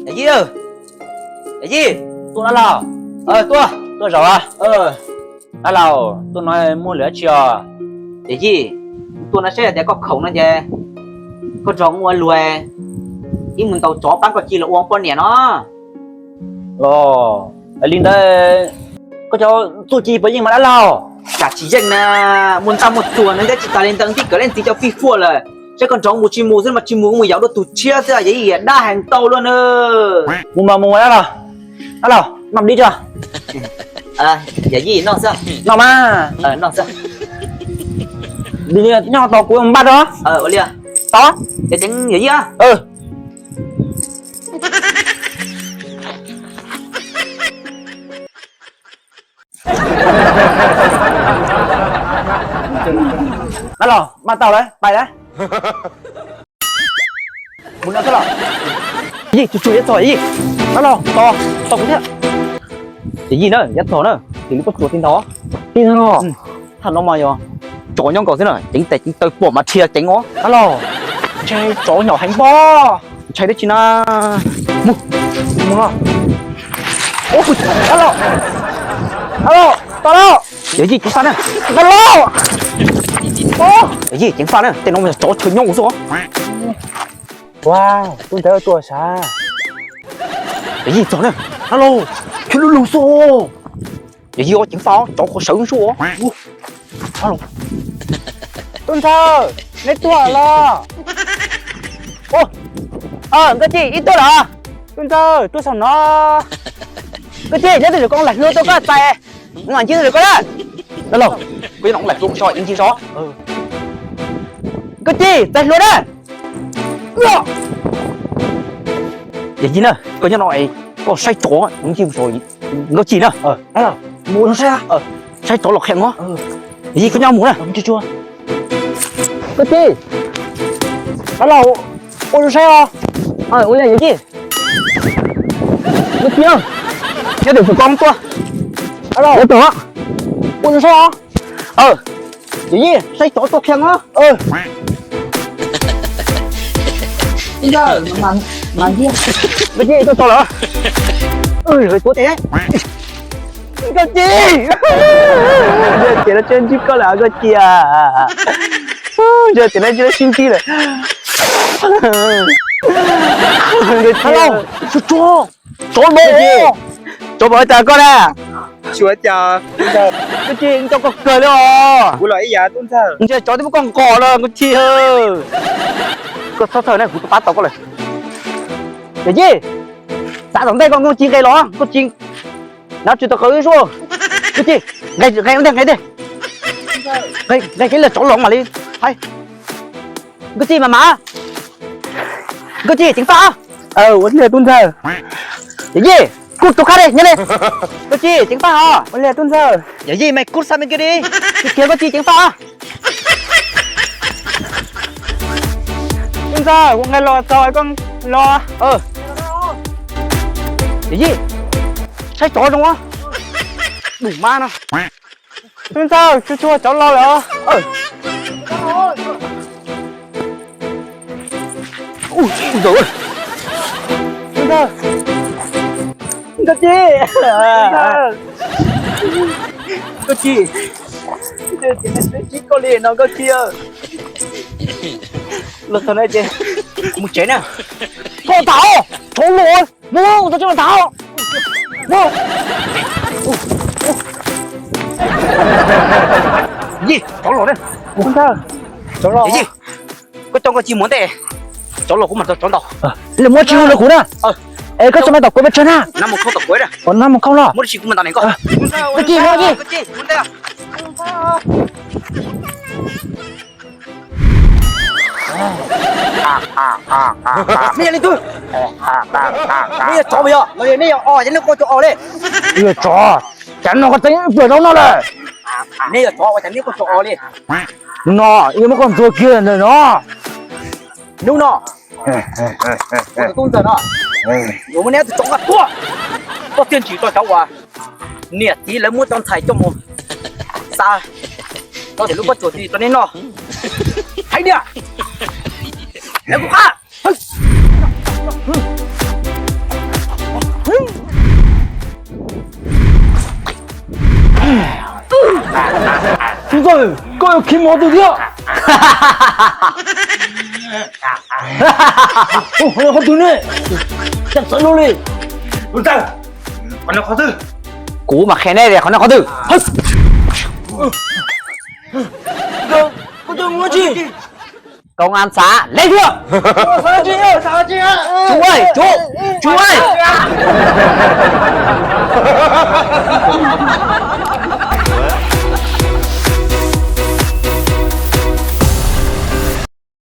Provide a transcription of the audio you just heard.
Yawm yij, yawm yij, tuaj dab laug, tuaj, tuaj zaum. Dab laug, tuaj no muaj lwm dab tsi os? Yawm yij, tuaj no saib tias koj khoom no ces koj nrog kuv ua luag, wb mus ntaus tsov pab koj ci los ua poj niam no. Los li ntawd, koj cov txuj ci puas yeej mas dab laug? Cas tsis yeej na, muaj ntaj muaj tsuag no thiab, tsis tas li ntawd tib kawm leej txiv cov fij fuaj lawm. Saib koj nrog mus tsis mus xwb mas tsis mus mus yaum dua tus tshiab xwb, yawm yij dab heev tau luaj na. Mus mas mus dab laug, dab laug noj dib tso. Yawm yij noj xwb. Noj mas. Noj xwb. Nyob tos kuv npaj tso. Ua li, tau. Yawm yij. Dab laug, npaj tau lawm, pais lawm. Mus no xwb los. Yij, tsuag tsuag yav txog yij. Dab laug, tos, tos kuv thiab. Yij na, yav txog na, ces lub pob tsuas tij ntag. Tij ntag. Thaj no mas yog tsov nyob nkaus xwb na, ceev tes ceev taw pom mas dhia ceev os. Dab laug, ntshe tsov nyom heev pob. Ntshai dab tsi na. Mus, mus no. Dab laug, dab laug, tos lauj. Yawm yij ceev faj na. Dab laug, yawm yij ceev faj na, tej no mas yog tsov chaw nyob xwb os. Ua, tub ntxawm tuaj sav. Yawm yij txog na. Dab laug, khib lub lug xwb. Yawm yij ceev faj, tsov qhuav sawv xwb. Tub ntxawm, neb tuaj los? Nkauj Ci, ib tuaj los? Tub ntxawm, tuaj saum no. Nkauj Ci, neb twb zam koob lam hlua tuaj koj txais mam ncig zam koob na. Dab laug, koj yuav los lam hlua so ib ncig so. Nkauj Ci, txais hlua na. Yawm yij na, koj nyob no es koj saib tsov, Nkauj Ci na. Mus saib, saib tsov los qhia no. Yawm yij, koj nyob mus na. Nkauj Ci, dab laug, ua zoo saib os. Ua li yawm yij. Nkauj Ci, nyob twj ywm koj tuaj. Dab laug, ua zoo saib os. Yawm yij, saib tsov tuaj qhia no. Nkauj Ci, tuaj txog lawm. Nkauj Ci, ntshe tias no tsis ntsib koj lawm Nkauj Ci. Ntshe tias no ntsib sib ntsib lawm. Tsov, tsov los, tsov pom cas koj na. Tsis ua cas. Nkauj Ci, nco koj kawg li os. Kuv los ib yam tub ntxawg. Ntshe tsov twb muab koj nqos lawm Nkauj Ci. Koj txhob txhawj na, kuv twb pab tau koj lawm. Yawm yij, xav tom ntej koj Nkauj Ci nqes los, Nkauj Ci nav tsis tau qhov wb suab. Nkauj Ci, nqes, nqes ua ntej, nqes ua ntej. Nqes, nqes kev lawm tsov los mam li hais. Nkauj Ci mas mas. Nkauj Ci ceev faj. Ua li tub ntxawg. Yawm yij, kuj rov qab li nyob li. Nkauj Ci ceev faj os. Ua li tub ntxawg. Yawm yij, mej kuj xa mej kiag li. Kiag Nkauj Ci ceev faj. Tub ntxawg, kuv nqes los txog koj los. Yawm yij, saib tsov zoo. Dum mab no. Tub ntxawg, tsuag tsuag tsov los lawm. Tub ntxawg, Nkauj Ci, Nkauj Ci, twb ntsib koj li no Nkauj Ci. Los txog no ces mus tsev na. Koj tham, tsov los, mus txog tsev mas tham. Yij, tsov los na. Tsov los. Yij, koj coj Nkauj Ci mus ntej, tsov los kuv mam txog tsov ntaus. Li muab tsis hu rau kuv na. Es koj txhob me tom kuv pes tsawg na. Nab mus khauj tom kuv na. Nab mus khauj los. Muab tsis kuv mam ntaus ne koj. Nkauj Ci, Nkauj Ci. Nej yog leej twg? Nej yog tsov puas yog? Los yog nej yog os, ces nej quaj tsov os li. Yog tsov, cas no koj txeeb plaws zaub noj lawm. Nej yog tsov ua cas nej quaj tsov os li? Hnub no yuav muab koj ntxuag kiag ntawm no. Hnub no, tus tub ntxawg no, yuav muab neb tus tsov nqa tuaj, koj thiaj ntsim tau cov uas niam txiv lawv muab cov ntxhais coj mus xa rau tim lub pob tsuas txiv rau neb noj. Hais tias, lawv kuj qab. Koj yuav khi mov twg thiab? Qhov twg ne? Txawv luaj li. Kuv mam qhia neb tias qhov no qhov twg. Koj coj mus ua dab tsi? Công an xã, hle thiab. Tsuv, tsuv, tsuv,